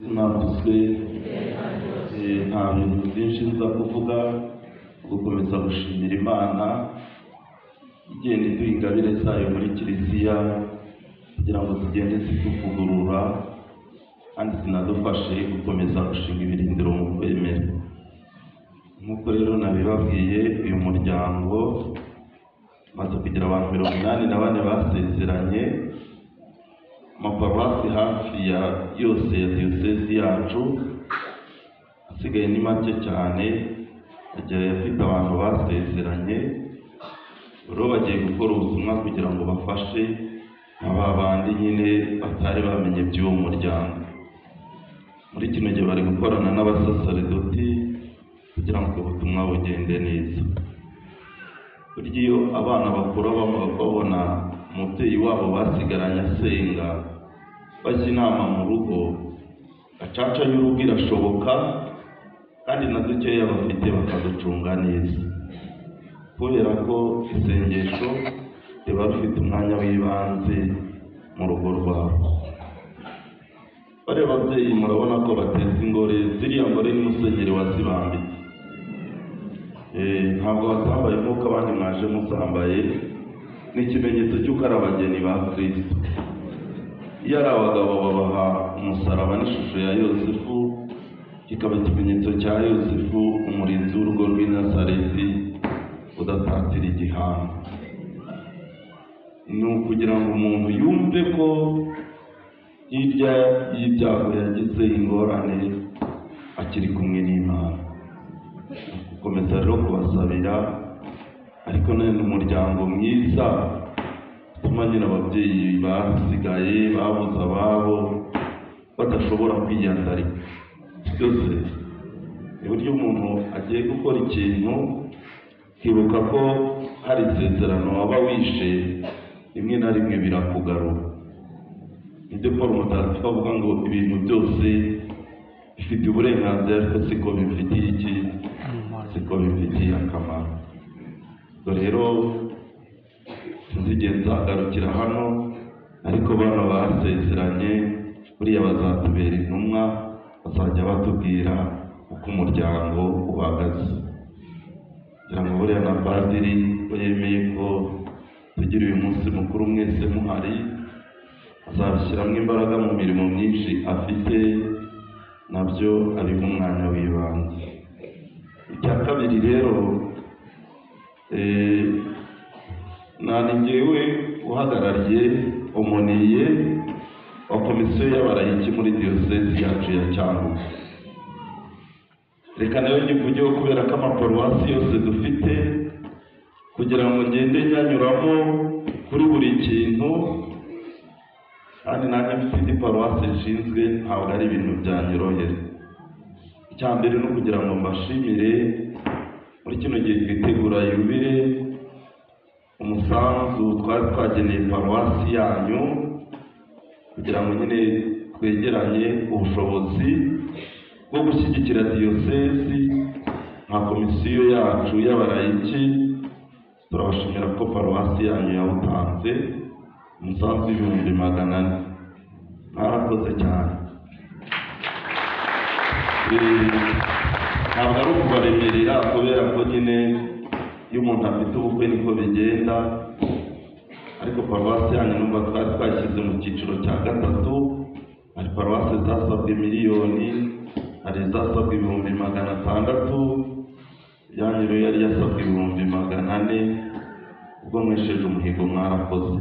Navuzwe nta bintu byinshi nza kuvuga, gukomeza gushimira Imana igenda iduha ingabire zayo muri Kiliziya kugira ngo zigende zituvugurura kandi zinadufashe gukomeza gushinga ibirindiro mu kwemera. Nk'uko rero nabibabwiye, uyu muryango umaze kugira abantu 84 basezeranye, amaparuwasi hafi ya yose ya diyosezi yacu, asigaye ni make cyane, agiye afite abantu basezeranye. Rero bagiye gukora ubutumwa kugira ngo bafashe aba bandi nyine batari bamenye by'uwo muryango. Muri kino gihe bari gukorana n'abasaseredoti kugira ngo ubwo butumwa bugende neza. Burya iyo abana bakura babona umubyeyi wabo basigaranye asenga, bajya inama mu rugo, gacaca y'urugo irashoboka, kandi na dukeya bafite bakaducunga neza, kubera ko isengesho riba rifite umwanya w'ibanze mu rugo rwabo. Bariya babyeyi murabona ko bateza ingore, ziriya ngore ni musenyeri wazibambitse. Ntabwo bazambaye nk'uko abandi mwaje muzambaye, ni ikimenyetso cy'uko ari abageni ba Kristo. Iyo ari abagabo babaha umusaraba n'ishusho ya Yosefu, kikaba ikimenyetso cya Yosefu, umurinzi w'urugo rw'i Nazareti udatatira igihango. Ni ukugira ngo umuntu yumve ko hirya y'ibyago yagize ingorane akiri kumwe n'Imana. Gukomeza rero kubasabira, ariko none umuryango mwiza utuma nyine ababyeyi basigaye babuze ababo badashobora kwiyandarika. Byose ni buryo umuntu agiye gukora ikintu kibuka ko hari isezerano waba wishe, rimwe na rimwe birakugarura. Nibyo Paul Mutagatifu avuga ngo ibintu byose bifite uburenganzira ariko siko bifitiye iki, siko bifitiye akamaro. Ubwo rero sinzi igihe nzagarukira hano, ariko bano basezeranye buriya bazatubera intumwa, bazajya batubwira uko umuryango uhagaze. Kugira ngo buriya na padiri ko yemeye ko tugira uyu munsi mukuru mwese muhari, azabishyiramo imbaraga mu mirimo myinshi afite, nabyo abiha umwanya w'ibanze. Icya kabiri rero, nani njyewe uhagarariye omoniye wa komisiyo y'abarayiki muri diyosezi yacu ya Cyangugu. Reka nayo nyivugeho kubera ko amaparuwasi yose dufite, kugira ngo ngende nyanyuramo kuri buri kintu, kandi nanjye mfite indi paruwasi nshinzwe, ntabwo ari ibintu byanyorohera. Icya mbere ni ukugira ngo mbashimire muri kino gihe twitegura yubile, umusanzu twari twageneye paruwasi yanyu kugira ngo nyine twegeranye ubushobozi bwo gushyigikira diyosezi nka komisiyo yacu y'abarayiki. Turabashimira ko paruwasi yanyu yawutanze umusanzu w'400,000. Mwarakoze cyane. Ntabwo ari ukubaremerera kubera ko nyine iyo umuntu afite ubukwe niko bigenda, ariko paruwasi yanyu numva twari twashyize mu cyiciro cya 3. Hari paruwasi zasabwe miliyoni, hari izasabwe 600,000, yanyu rero yari yasabwe 400,000. Ubwo mwesheje umuhigo, mwarakoze.